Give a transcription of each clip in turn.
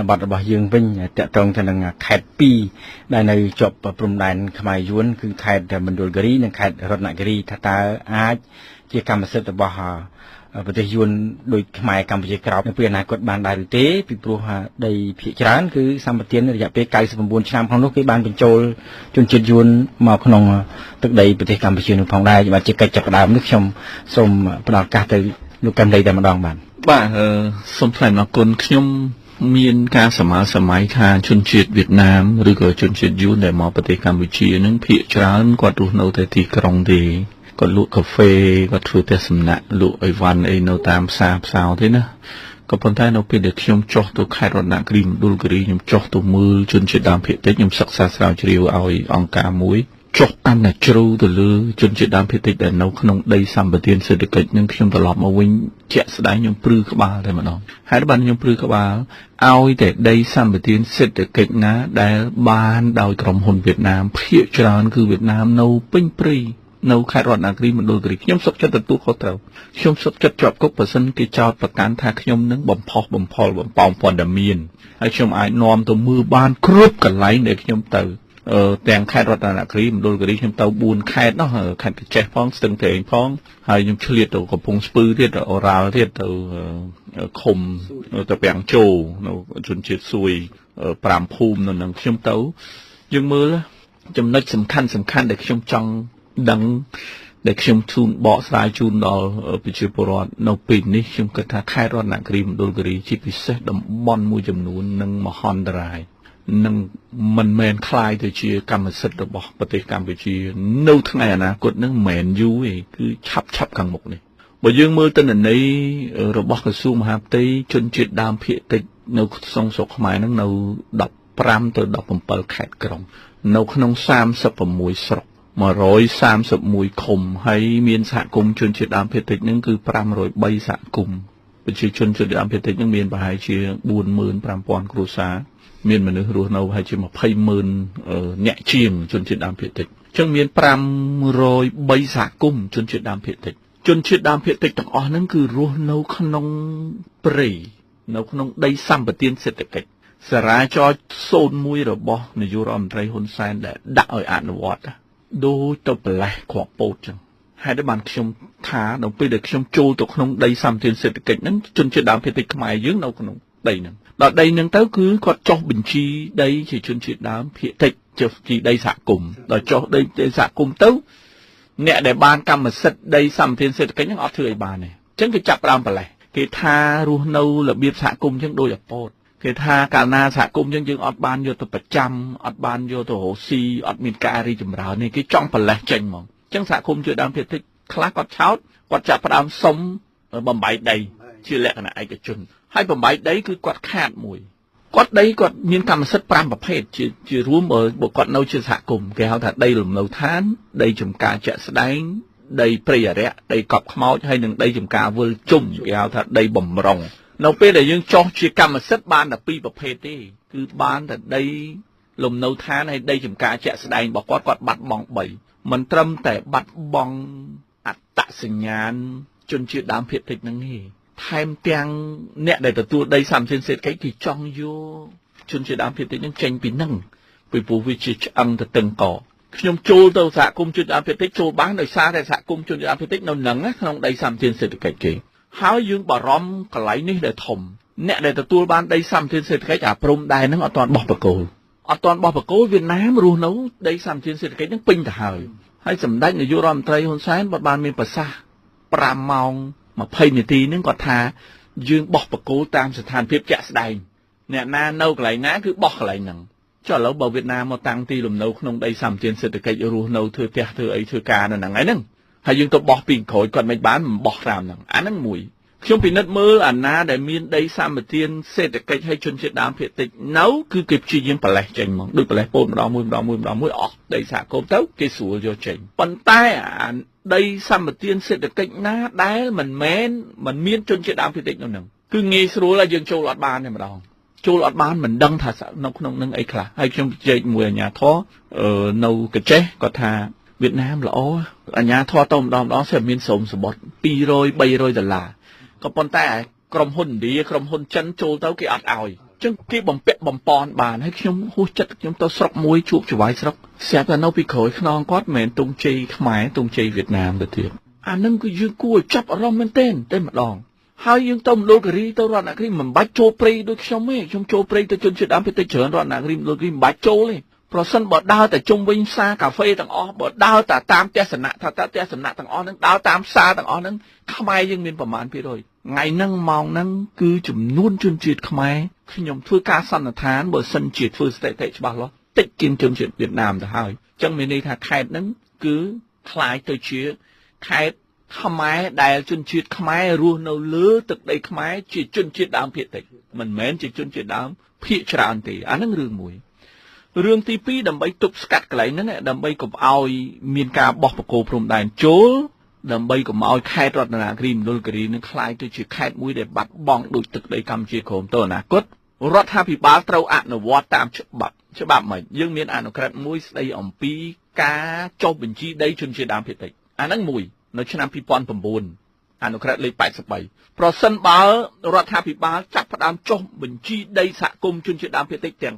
បទរបស់យើងវិញតកតងទៅនឹងខេត្ត2ដែលនៅជាប់ព្រំដែនខ្មែរយួនគឺខេត្តមណ្ឌលគិរីនិងខេត្តរតនគិរីថាតើអាចជាកម្មសិទ្ធិរបស់ប្រទេសយួនដោយខ្មែរកម្ពុជាក្រោមនៅពេលអនាគតបានដែរឬទេពីព្រោះដីភាគច្រើនគឺសម្បទានរយៈពេល99ឆ្នាំក្នុងនោះគេបានបញ្ចូលជនជាតិយួនមកក្នុងទឹកដីប្រទេសកម្ពុជានោះផងដែរបាទជាកិច្ចចាប់ផ្ដើមនេះខ្ញុំសូមផ្ដល់ឱកាសទៅលោកកែមលីតែម្ដងបាទបាទសូមថ្លែងអំណរគុណខ្ញុំមានការសម័យសម័យថាជនជាតិវៀតណាមឬក៏ជនជាតិយួនដែលមកប្រទេសកម្ពុជានឹងភាគច្រើនគាត់រស់នៅតែទីក្រុងទេគាត់លក់កាហ្វេគាត់ធ្វើផ្ទះសំណាក់លក់អីវ៉ាន់អីនៅតាមផ្សារផ្សោទេណាក៏ប៉ុន្តែនៅពេលដែលខ្ញុំចុះទៅខេត្តរតនគិរីមណ្ឌលគិរីខ្ញុំចុះទៅមើលជនជាតិដើមភាគតិចខ្ញុំសិក្សាស្រាវជ្រាវឲ្យអង្គការមួយចុះកាន់តែជ្រៅទៅលើជនជាតិដើមភាគតិចដែលនៅក្នុងដីសម្បត្តិសេដ្ឋកិច្ចនឹងខ្ញុំត្រឡប់មកវិញជាក់ស្ដែងខ្ញុំព្រឺក្បាលតែម្ដងហេតុបានខ្ញុំព្រឺក្បាលឲ្យតែដីសម្បត្តិសេដ្ឋកិច្ចណាដែលបានដោយក្រុមហ៊ុនវៀតណាមភាគច្រើនគឺវៀតណាមនៅពេញព្រៃនៅខេត្តរតនគិរីមណ្ឌលគិរីខ្ញុំសុខចិត្តទទួលខុសត្រូវខ្ញុំសុខចិត្តជាប់គុកបើសិនគេចោទប្រកាន់ថាខ្ញុំនឹងបំផុសបំផុលបំប៉ោងព័ត៌មានហើយខ្ញុំអាចនាំទៅមើលបានគ្រប់កន្លែងដែលខ្ញុំទៅទាំងខេត្តរតនគិរីមណ្ឌលគិរីខ្ញុំទៅ4ខេត្តនោះខេត្តកញ្ចេះផងស្ទឹងត្រែងផងហើយខ្ញុំឆ្លៀតទៅកំពង់ស្ពឺទៀតអូរ៉ាល់ទៀតទៅឃុំទៅពាំងជោនៅជនជាតិសួយ5ភូមិនៅនឹងខ្ញុំទៅយើងមើលចំណុចសំខាន់សំខាន់ដែលខ្ញុំចង់ដឹងដែលខ្ញុំជូនបកស្រាយជូនដល់ប្រជាពលរដ្ឋនៅពេលនេះខ្ញុំគិតថាខេត្តរតនគិរីមណ្ឌលគិរីជាពិសេសតំបន់មួយចំនួននឹងមហន្តរាយនឹងមិនមែនคล้ายទៅជាកម្មសិទ្ធិរបស់ប្រទេសកម្ពុជានៅថ្ងៃអនាគតនឹងមិនមែនយូរទេគឺឆាប់ឆាប់ខាងមុខនេះបើយើងមើលទិន្នន័យរបស់ក្រសួងមហាផ្ទៃជនជាតិដើមភាគតិចនៅក្នុងស្រុកខ្មែរនឹងនៅ15ទៅ17ខេត្តក្រុងនៅក្នុង36ស្រុក131ឃុំហើយមានសហគមន៍ជនជាតិដើមភាគតិចនឹងគឺ503សហគមន៍ប្រជាជនជនជាតិដើមភាគតិចនឹងមានប្រហែលជា45000គ្រួសារមានមនុស្សរស់នៅប្រហែលជា200,000អ្នកជាងជនជាតិដើមភាគតិចអញ្ចឹងមាន503សហគមន៍ជនជាតិដើមភាគតិចជនជាតិដើមភាគតិចទាំងអស់ហ្នឹងគឺរស់នៅក្នុងព្រៃនៅក្នុងដីសម្បត្តិសេដ្ឋកិច្ចសារាចរ01របស់នាយករដ្ឋមន្ត្រីហ៊ុនសែនដែលដាក់ឲ្យអនុវត្តដូចទៅប្រលេះគ្រាប់ពោតចឹងហេតុបានខ្ញុំថាដល់ពេលដែលខ្ញុំចូលទៅក្នុងដីសម្បត្តិសេដ្ឋកិច្ចហ្នឹងជនជាតិដើមភាគតិចខ្មែរយើងនៅក្នុងដីហ្នឹងដល់ដីហ្នឹងទៅគឺគាត់ចុះបញ្ជីដីជាជនជាតិដើមភាគតិចចុះជាដីសហគមន៍ដល់ចុះដីសហគមន៍ទៅអ្នកដែលបានកម្មសិទ្ធិដីសម្បត្តិសេដ្ឋកិច្ចហ្នឹងអត់ធ្វើអីបានទេអញ្ចឹងគេចាប់ដើមប្រលេះគេថារស់នៅរបៀបសហគមន៍អញ្ចឹងដូចអាពោតគេថាកាលណាសហគមន៍យើងអត់បានយកទៅប្រចាំអត់បានយកទៅរកស៊ីអត់មានការរីចម្រើននេះគេចង់ប្រលេះចេញហ្មងអញ្ចឹងសហគមន៍ជួយដើមភាគតិចខ្លះគាត់ឆោតគាត់ចាប់ផ្ដើមសុំបំបីដីជាលក្ខណៈឯកជនហើយបំបីដីគឺគាត់ខាតមួយគាត់ដីគាត់មានកម្មសិទ្ធិ5ប្រភេទជារួមបើគាត់នៅជាសហគមន៍គេហៅថាដីលំនៅឋានដីចំការជាក់ស្ដែងដីព្រៃអរិយដីកប់ខ្មោចហើយនិងដីចំការវិលជុំគេហៅថាដីបំរុងនៅពេលដែលយើងចោះជាកម្មសិទ្ធិបានតែពីរប្រភេទទេគឺបានតែដីលំនៅឋានហើយដីចំការជាក់ស្ដែងរបស់គាត់គាត់បាត់បង់3មិនត្រឹមតែបាត់បង់អត្តសញ្ញាណជនជាតិដើមភាគតិចហ្នឹងទេថែមទាំងអ្នកដែលទទួលដីសម្បត្តិសេដ្ឋកិច្ចគេចង់យកជនជាតិដើមភាគតិចហ្នឹងចេញពីហ្នឹងពីព្រោះវាជាឆ្អឹងទៅតឹងកខ្ញុំចូលទៅសហគមន៍ជនជាតិដើមភាគតិចចូលបានដោយសារតែសហគមន៍ជនជាតិដើមភាគតិចនៅហ្នឹងក្នុងដីសម្បត្តិសេដ្ឋកិច្ចគេហើយយើងបារម្ភកន្លែងនេះដែលធំអ្នកដែលទទួលបានដីសម្បត្តិសេដ្ឋកិច្ចអាព្រំដែនហ្នឹងអត់ទាន់បោះបកគោលអត់ទាន់បោះបកគោលវៀតណាមរស់នៅដីសម្បត្តិសេដ្ឋកិច្ចហ្នឹងពេញទៅហើយហើយសម្ដេចនាយករដ្ឋមន្ត្រីហ៊ុនសែនបានមានប្រសាសន៍5ម៉ោង20នាទីហ្នឹងគាត់ថាយើងបោះបកគោលតាមស្ថានភាពជាក់ស្ដែងអ្នកណានៅកន្លែងណាគឺបោះកន្លែងហ្នឹងចុះឥឡូវបើវៀតណាមមកតាំងទីលំនៅក្នុងដីសម្បត្តិសេដ្ឋកិច្ចរស់នៅធ្វើផ្ទះធ្វើអីធ្វើការនៅហ្នឹងហើយហ្នឹងហើយយើងទៅបោះពីក្រោយគាត់មិនបានមិនបោះតាមហ្នឹងអាហ្នឹងមួយខ្ញុំពិនិត្យមើលអាណាដែលមានដីសម្បត្តិសេដ្ឋកិច្ចឲ្យជនជាតិដើមភាគតិចនៅគឺគេព្យាយាមប្រលេះចេញហ្មងដូចប្រលេះពោតម្ដងមួយម្ដងមួយម្ដងមួយអស់ដីសហគមន៍ទៅគេស្រួលយកចេញប៉ុន្តែអាដីសម្បត្តិសេដ្ឋកិច្ចណាដែលមិនមែនមិនមានជនជាតិដើមភាគតិចនៅហ្នឹងគឺងាយស្រួលហើយយើងចូលអត់បានទេម្ដងចូលអត់បានមិនដឹងថានៅក្នុងនឹងអីខ្លះហើយខ្ញុំជែកមួយអាជ្ញាធរនៅកញ្ចេះគាត់ថាវៀតណាមល្អអាជ្ញាធរទៅម្ដងម្ដងស្រាប់មានស្រោមសម្បត្តិ200 300ដុល្លារក៏ប៉ុន្តែ ក្រុមហ៊ុនឥណ្ឌាក្រុមហ៊ុនចិនចូលទៅគេអត់ឲ្យ ចឹងគេបំពាក់បំពន់បានហើយខ្ញុំហួសចិត្តខ្ញុំទៅស្រុកមួយជួបចវាយស្រុកស្រាប់តែនៅពីក្រោយខ្នងគាត់មិនមែនទង់ជ័យខ្មែរទង់ជ័យវៀតណាមទៅទៀតអានឹងគឺយើងគួរឲ្យចាប់អារម្មណ៍មែនទែនតែម្ដងហើយយើងទៅមណ្ឌលគិរីទៅរតនគិរីមិនបាច់ចូលព្រៃដូចខ្ញុំទេខ្ញុំចូលព្រៃទៅជនជាតិដើមភាគតិចច្រើនរតនគិរីមណ្ឌលគិរីមិនបាច់ចូលទេប្រសិនបើដើរតែជុំវិញផ្សារកាហ្វេទាំងអស់បើដើរតែតាមផ្ទះសំណាក់ថាតើផ្ទះសំណាក់ទាំងអស់ហ្នឹងដើរតាមផ្សារទាំងអស់ហ្នឹងខ្មែរយើងមានប្រមាណភាគរយថ្ងៃហ្នឹងម៉ោងហ្នឹងគឺចំនួនជនជាតិខ្មែរខ្ញុំធ្វើការសន្និដ្ឋានបើសិនជាធ្វើស្ថិតិច្បាស់លាស់តិចជាងជនជាតិវៀតណាមទៅហើយអញ្ចឹងមានន័យថាខេត្តហ្នឹងគឺคล้ายទៅជាខេត្តខ្មែរដែលជនជាតិខ្មែររស់នៅលើទឹកដីខ្មែរជាជនជាតិដើមភាគតិចមិនមែនជាជនជាតិដើមភាគច្រើនទេអាហ្នឹងរឿងមួយរឿងទី2ដើម្បីទប់ស្កាត់កន្លែងហ្នឹងដើម្បីកុំឲ្យមានការបោះបង្គោលព្រំដែនចូលដើម្បីកុំឲ្យខេត្តរតនគិរីមណ្ឌលគិរីនឹងក្លាយទៅជាខេត្តមួយដែលបាត់បង់ដោយទឹកដីកម្ពុជាក្រោមទៅអនាគតរដ្ឋាភិបាលត្រូវអនុវត្តតាមច្បាប់ច្បាប់មិនយើងមានអនុក្រឹត្យមួយស្ដីអំពីការចុះបញ្ជីដីជនជាតិដើមភាគតិចអាហ្នឹងមួយនៅឆ្នាំ2009អនុក្រឹត្យលេខ83ប្រសិនបើរដ្ឋាភិបាលចាប់ផ្ដើមចុះបញ្ជីដីសហគមន៍ជនជាតិដើមភាគតិចទាំង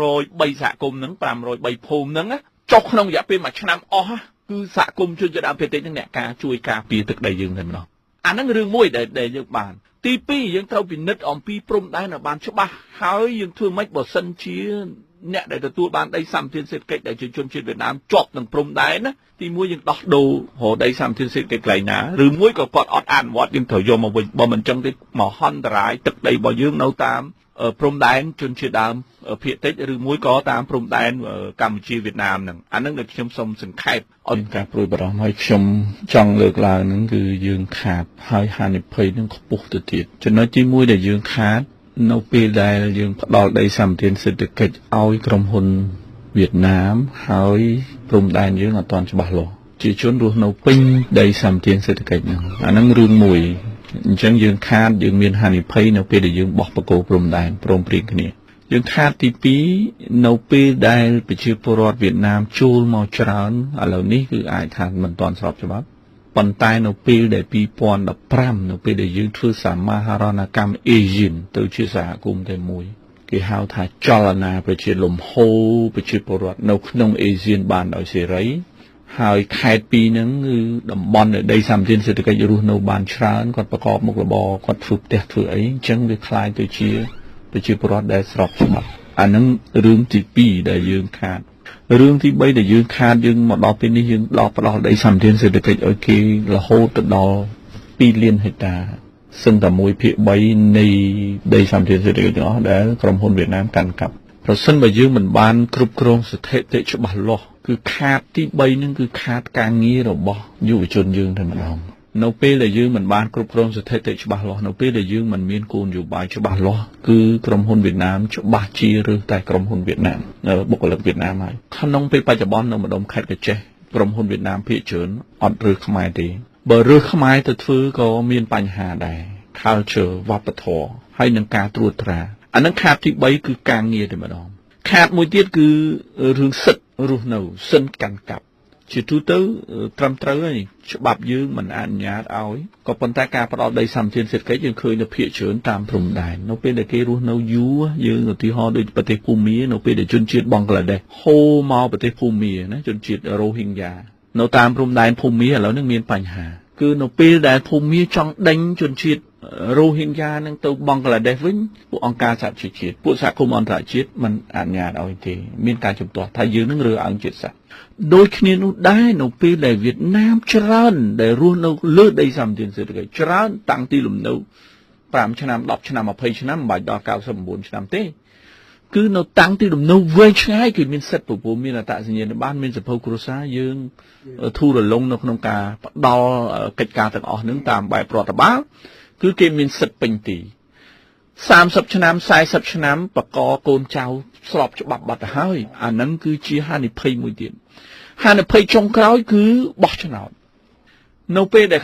503សហគមន៍ហ្នឹង503ភូមិហ្នឹងចុះក្នុងរយៈពេល1ឆ្នាំអស់គឺសហគមន៍ជនជាតិដើមភាគតិចហ្នឹងអ្នកការជួយការពារទឹកដីយើងតែម្ដងអាហ្នឹងរឿងមួយដែលយើងបានទី2យើងត្រូវពិនិត្យអំពីព្រំដែនឲ្យបានច្បាស់ហើយយើងធ្វើម៉េចបើសិនជាអ្នកដែលទទួលបានដីសម្បទានសេដ្ឋកិច្ចដែលជាជនជាតិវៀតណាមជាប់នឹងព្រំដែនណាទីមួយយើងដោះដូររកដីសម្បទានសេដ្ឋកិច្ចកន្លែងណាឬមួយក៏គាត់អត់អនុវត្តយើងត្រូវយកមកវិញបើមិនចឹងទេមហន្តរាយទឹកដីរបស់យើងនៅតាមព្រំដែនជនជាតិដើមភាគតិចឬមួយក៏តាមព្រំដែនកម្ពុជាវៀតណាមហ្នឹងអាហ្នឹងដែលខ្ញុំសូមសង្ខេបឲ្យមានការព្រួយបារម្ភហើយខ្ញុំចង់លើកឡើងហ្នឹងគឺយើងខាតហើយហានិភ័យនឹងខ្ពស់ទៅទៀតចំណុចទី1ដែលយើងខាតនៅពេលដែលយើងផ្ដល់ដីសម្បទានសេដ្ឋកិច្ចឲ្យក្រុមហ៊ុនវៀតណាមហើយព្រំដែនយើងអត់ទាន់ច្បាស់លាស់ជាជនរស់នៅពេញដីសម្បទានសេដ្ឋកិច្ចហ្នឹងអាហ្នឹងរឿងមួយអញ្ចឹងយើងខាតយើងមានហានិភ័យនៅពេលដែលយើងបោះបង្គោលព្រំដែនព្រមព្រៀងគ្នាយើងខាតទី2នៅពេលដែលប្រជាពលរដ្ឋវៀតណាមចូលមកច្រើនឥឡូវនេះគឺអាចថាមិនទាន់ស្របច្បាប់ប៉ុន្តែនៅពេលដែល2015នៅពេលដែលយើងធ្វើសមាហរណកម្មអេស៊ានទៅជាសហគមន៍តែមួយគេហៅថាចលនាប្រជាលំហូរប្រជាពលរដ្ឋនៅក្នុងអេស៊ានបានដោយសេរីហើយខេត្តពីរហ្នឹងគឺតំបន់ដែលដីសម្បទានសេដ្ឋកិច្ចរស់នៅបានច្រើនគាត់ប្រកបមុខរបរគាត់ធ្វើផ្ទះធ្វើអីអញ្ចឹងវាคล้ายទៅជាប្រជាពលរដ្ឋដែលស្របច្បាប់អាហ្នឹងរឿងទី2ដែលយើងខាតរឿងទី3ដែលយើងខាតយើងមកដល់ពេលនេះយើងដល់ផ្ដល់ដីសម្បទានសេដ្ឋកិច្ចឲ្យគេរហូតទៅដល់2លានហិកតាសឹងតែ1/3នៃដីសម្បទានសេដ្ឋកិច្ចទាំងអស់ដែលក្រុមហ៊ុនវៀតណាមកាន់កាប់ប្រសិនបើយើងមិនបានគ្រប់គ្រងស្ថិតិច្បាស់លាស់គឺខាតទី3ហ្នឹងគឺខាតការងាររបស់យុវជនយើងតែម្ដងនៅពេលដែលយើងមិនបានគ្រប់គ្រងស្ថិតិច្បាស់លាស់នៅពេលដែលយើងមិនមានគោលនយោបាយច្បាស់លាស់គឺក្រុមហ៊ុនវៀតណាមច្បាស់ជាឬតែក្រុមហ៊ុនវៀតណាមបុគ្គលិកវៀតណាមហើយក្នុងពេលបច្ចុប្បន្ននៅម្ដុំខេត្តកោះចេះក្រុមហ៊ុនវៀតណាមភាគច្រើនអត់រើសខ្មែរទេបើរើសខ្មែរទៅធ្វើក៏មានបញ្ហាដែរ culture វប្បធម៌ហើយនឹងការត្រួតត្រាអានឹងខាតទី3គឺការងារតែម្ដងខាតមួយទៀតគឺរឿងសិទ្ធិរស់នៅសិនកាន់កាប់ជាទូទៅត្រឹមត្រូវហើយច្បាប់យើងមិនអនុញ្ញាតឲ្យក៏ប៉ុន្តែការផ្ដល់ដីសម្បទានសេដ្ឋកិច្ចយើងឃើញនៅភាគច្រើនតាមព្រំដែននៅពេលដែលគេរស់នៅយូរយើងឧទាហរណ៍ដូចប្រទេសភូមានៅពេលដែលជនជាតិបង់ក្លាដេសហូរមកប្រទេសភូមាណាជនជាតិរ៉ូហីងយ៉ានៅតាមព្រំដែនភូមាឥឡូវនេះមានបញ្ហាគឺនៅពេលដែលភូមាចង់ដេញជនជាតិរ៉ូហីងយ៉ានឹងទៅបង់ក្លាដេសវិញពួកអង្គការសហប្រជាជាតិពួកសហគមន៍អន្តរជាតិមិនអនុញ្ញាតឲ្យទេមានការជំទាស់ថាយើងនឹងរើអង្គជាតិសាសន៍ដូចគ្នានោះដែរនៅពេលដែលវៀតណាមច្រើនដែលរស់នៅលើដីសម្បទានសេដ្ឋកិច្ចច្រើនតាំងទីលំនៅ5ឆ្នាំ10ឆ្នាំ20ឆ្នាំមិនបាច់ដល់99ឆ្នាំទេគឺនៅតាំងទីលំនៅវែងឆ្ងាយគឺមានសិទ្ធិពពុះមានអត្តសញ្ញាណប័ណ្ណមានសភៅគ្រួសារយើងធូររលុងនៅក្នុងការផ្ដល់កិច្ចការទាំងអស់នឹងតាមបែបរដ្ឋបាលគឺគេមានសិទ្ធិពេញទី30ឆ្នាំ40ឆ្នាំបកកូនចៅស្របច្បាប់បាត់ទៅហើយអាហ្នឹងគឺជាហានិភ័យមួយទៀតហានិភ័យចុងក្រោយគឺបោះឆ្នោតនៅពេលដែល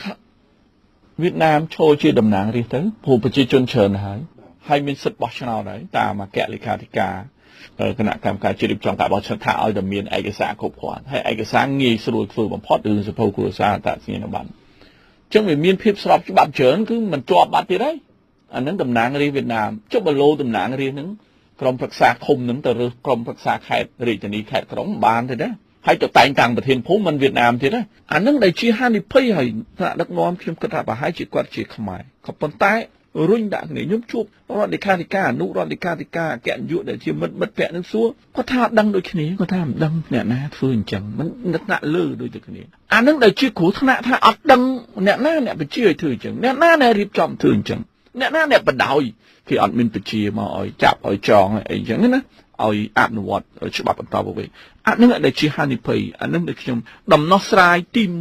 វៀតណាមចូលជាតំណាងរាស្ត្រទៅព្រោះប្រជាជនច្រើនហើយហើយមានសិទ្ធិបោះឆ្នោតហើយតាមអគ្គលេខាធិការគណៈកម្មការជាតិរៀបចំការបោះឆ្នោតថាឲ្យតែមានឯកសារគ្រប់គ្រាន់ហើយឯកសារងាយស្រួលធ្វើបំផុតរឿងសភៅគ្រួសារអត្តសញ្ញាណប័ណ្ណអញ្ចឹងវាមានភាពស្របច្បាប់ច្រើនគឺមិនជាប់បាត់ទៀតហើយ អានឹងតំណាងរាស្ត្រវៀតណាមចុះបឡូតំណាងរាស្ត្រហ្នឹងក្រុមប្រឹក្សាឃុំហ្នឹងទៅរើសក្រុមប្រឹក្សាខេត្តរាជធានីខេត្តក្រុងបានទេណាហើយទៅតែងតាំងប្រធានភូមិមិនវៀតណាមទៀតណាអានឹងដែលជាហានិភ័យហើយថ្នាក់ដឹកនាំខ្ញុំគិតថាប្រហែលជាគាត់ជាខ្មែរក៏ប៉ុន្តែរុញដាក់គ្នាខ្ញុំជួបរដ្ឋលេខាធិការអនុរដ្ឋលេខាធិការអគ្គនាយកដែលជាមិត្តភក្តិនឹងសួរគាត់ថាអត់ដឹងដូចគ្នាគាត់ថាមិនដឹងអ្នកណាធ្វើអញ្ចឹងមិនថ្នាក់លើដូចតែគ្នាអានឹងដែលជាគ្រោះថ្នាក់ថាអត់ដឹងអ្នកណាអ្នកបញ្ជាឲ្យធ្វើអញ្ចឹងអ្នកណាអ្នករៀបចំធ្វើអញ្ចឹងអ្នកណាអ្នកបដ ாய் គេអត់មានបញ្ជាមកឲ្យចាប់ឲ្យចងអីអញ្ចឹងណាឲ្យអនុវត្តច្បាប់បន្តទៅវិញអានឹងដែលជាហានិភ័យអានឹងដែលខ្ញុំដំណោះស្រាយទី1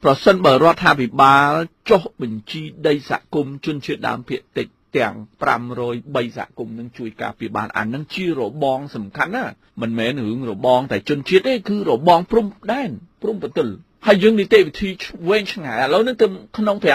ប្រសិនបើរដ្ឋាភិបាលចុះបញ្ជីដីសហគមន៍ជនជាតិដើមភាគតិចទាំង503សហគមន៍នឹងជួយការពារបានអានឹងជារបងសំខាន់ណាមិនមែនរឿងរបងតែជនជាតិទេគឺរបងព្រំដែនព្រំប្រទល់ហើយយើងនីតិវិធីវែងឆ្ងាយឥឡូវនេះទៅក្នុង503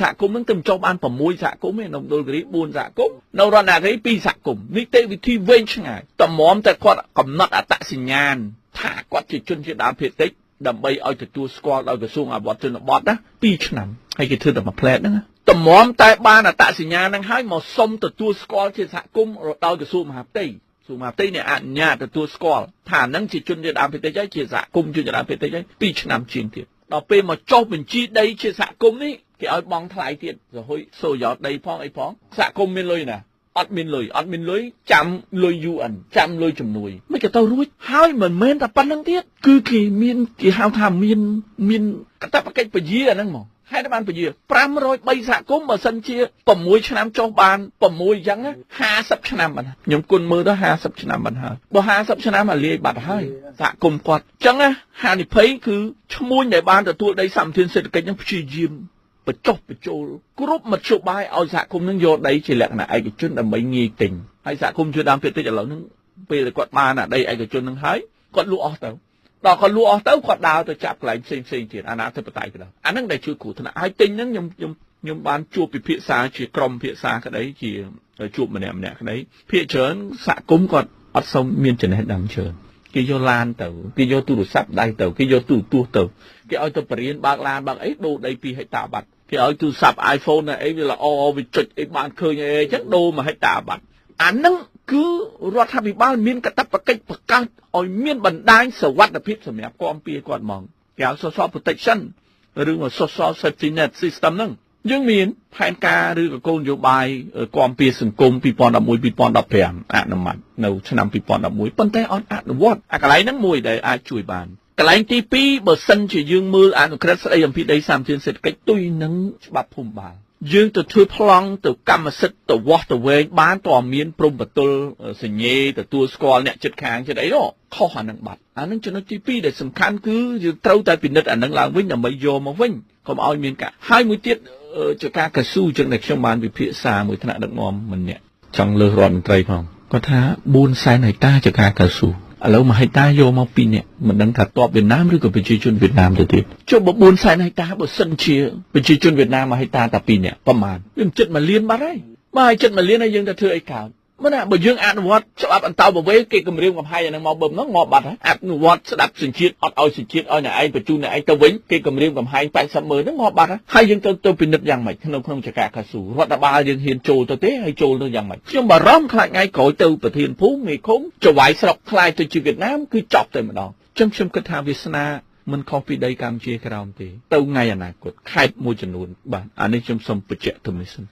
សហគមន៍នឹងទៅចុះបាន6សហគមន៍ឯនៅមណ្ឌលគិរី4សហគមន៍នៅរតនគិរី2សហគមន៍នីតិវិធីវែងឆ្ងាយតម្រាំតែគាត់កំណត់អត្តសញ្ញាណថាគាត់ជាជនជាតិដើមភាគតិចដើម្បីឲ្យទទួលស្គាល់ដោយក្រសួងអភិវឌ្ឍជនបទណា2ឆ្នាំហើយគេធ្វើតែមួយផ្លែតហ្នឹងតម្រាំតែបានអត្តសញ្ញាណហ្នឹងហើយមកសុំទទួលស្គាល់ជាសហគមន៍ដោយក្រសួងមហាផ្ទៃក្រសួងមហាផ្ទៃអ្នកអនុញ្ញាតទទួលស្គាល់ថាហ្នឹងជាជនជាតិដើមភាគតិចហើយជាសហគមន៍ជនជាតិដើមភាគតិចហើយ2ឆ្នាំជាងទៀតដល់ពេលមកចុះបញ្ជីដីជាសហគមន៍នេះគេឲ្យបង់ថ្លៃទៀតសហុយសូយោដីផងអីផងសហគមន៍មានលុយណាអត់មានលុយអត់មានលុយចាំលុយ UN ចាំលុយជំនួយមិនក៏ទៅរួចហើយមិនមែនតែប៉ុណ្្នឹងទៀតគឺគេមានគេហៅថាមានកាតព្វកិច្ចពជាអាហ្នឹងហ្មងហេតុបានពជា503សហគមន៍បើសិនជា6ឆ្នាំចុះបាន6អញ្ចឹងណា50ឆ្នាំបានខ្ញុំគុណមើលទៅ50ឆ្នាំបានហើយបើ50ឆ្នាំអាលាយបាត់ហើយសហគមន៍គាត់អញ្ចឹងណាហានិភ័យគឺឈ្មួញដែលបានទទួលដីសម្បត្តិសេដ្ឋកិច្ចហ្នឹងព្យាយាមបញ្ចុះបញ្ចូលគ្រប់មធ្យោបាយឲ្យសហគមន៍នឹងយកដីជាលក្ខណៈឯកជនដើម្បីងាយទិញហើយសហគមន៍ជួយដើមភាគតិចឥឡូវហ្នឹងពេលដែលគាត់បានអាដីឯកជនហ្នឹងហើយគាត់លក់អស់ទៅដល់គាត់លក់អស់ទៅគាត់ដើរទៅចាប់កន្លែងផ្សេងផ្សេងទៀតអាណាធិបតេយ្យទៅអាហ្នឹងដែលជួយគ្រោះថ្នាក់ហើយទិញហ្នឹងខ្ញុំបានជួបពិភាក្សាជាក្រុមពិភាក្សាក្តីជាជួបម្នាក់ម្នាក់ក្តីភាគច្រើនសហគមន៍គាត់អត់សូវមានចំណេះដឹងច្រើនគេយកឡានទៅគេយកទូរស័ព្ទដៃទៅគេយកទូរទស្សន៍ទៅគេឲ្យទៅបរៀនបើកឡានបើកអីដូរដី2ហិកតាបាត់គេឲ្យទូរស័ព្ទ iPhone អីវាល្អវាចុចអីបានឃើញអីអញ្ចឹងដូរ1ហិកតាបាត់អាហ្នឹងគឺរដ្ឋាភិបាលមានកាតព្វកិច្ចបង្កើតឲ្យមានបណ្ដាញសុវត្ថិភាពសម្រាប់គាំពារគាត់ហ្មងគេហៅ social protection ឬ social safety net system ហ្នឹងយើងមានផែនការឬក៏គោលនយោបាយគាំពារសង្គម2011 2015អនុម័តនៅឆ្នាំ2011ប៉ុន្តែអត់អនុវត្តអាកន្លែងហ្នឹងមួយដែលអាចជួយបានកន្លែងទី2បើសិនជាយើងមើលអនុក្រឹត្យស្ដីអំពីដីសម្បត្តិសេដ្ឋកិច្ចទុយនឹងច្បាប់ភូមិបាលយើងទៅធ្វើប្លង់ទៅកម្មសិទ្ធិទៅវាស់ទៅវែងបានតើមានព្រំប្រទល់សញ្ញេទទួលស្គាល់អ្នកចិត្តខាងចិត្តអីនោះខុសអានឹងបាត់អានឹងចំណុចទី2ដែលសំខាន់គឺយើងត្រូវតែពិនិត្យអានឹងឡើងវិញដើម្បីយកមកវិញកុំឲ្យមានការហើយមួយទៀតជាការកស៊ូចឹងដែលខ្ញុំបានវិភាសាមួយថ្នាក់ដឹកនាំម្នាក់ចង់លើសរដ្ឋមន្ត្រីផងគាត់ថា400,000ហិកតាជាការកស៊ូឥឡូវ1ហិកតាយកមក2នាក់មិនដឹងថាតបវៀតណាមឬក៏ប្រជាជនវៀតណាមទៅទៀតចុះបើ400,000ហិកតាបើសិនជាប្រជាជនវៀតណាម1ហិកតាតែ2នាក់ប្រហែលវាមិនចិត្ត1លានបាត់ហើយបើឲ្យចិត្ត1លានហើយយើងទៅធ្វើអីកើតមិនណាបើយើងអនុវត្តច្បាប់អន្តោប្រវេសន៍គេគម្រាមកំហែងអានឹងមកបឹមហ្នឹងងាប់បាត់ហើយអនុវត្តស្ដាប់សញ្ជាតិអត់ឲ្យសញ្ជាតិឲ្យអ្នកឯងបញ្ជូនអ្នកឯងទៅវិញគេគម្រាមកំហែង80ម៉ឺនហ្នឹងងាប់បាត់ហើយយើងទៅពិនិត្យយ៉ាងម៉េចក្នុងចកាកស៊ូរដ្ឋបាលយើងហ៊ានចូលទៅទេហើយចូលទៅយ៉ាងម៉េចខ្ញុំបារម្ភខ្លាចថ្ងៃក្រោយទៅប្រធានភូមិមេឃុំចវាយស្រុកខ្លាយទៅជាវៀតណាមគឺចប់តែម្ដងចឹងខ្ញុំគិតថាវាសនាមិនខុសពីដីកម្ពុជាក្រោមទេទៅថ្ងៃអនាគតខេត្តមួយចំនួនបាទអានេះខ្ញុំសូមបញ្ជាក់ទៅនេះសិន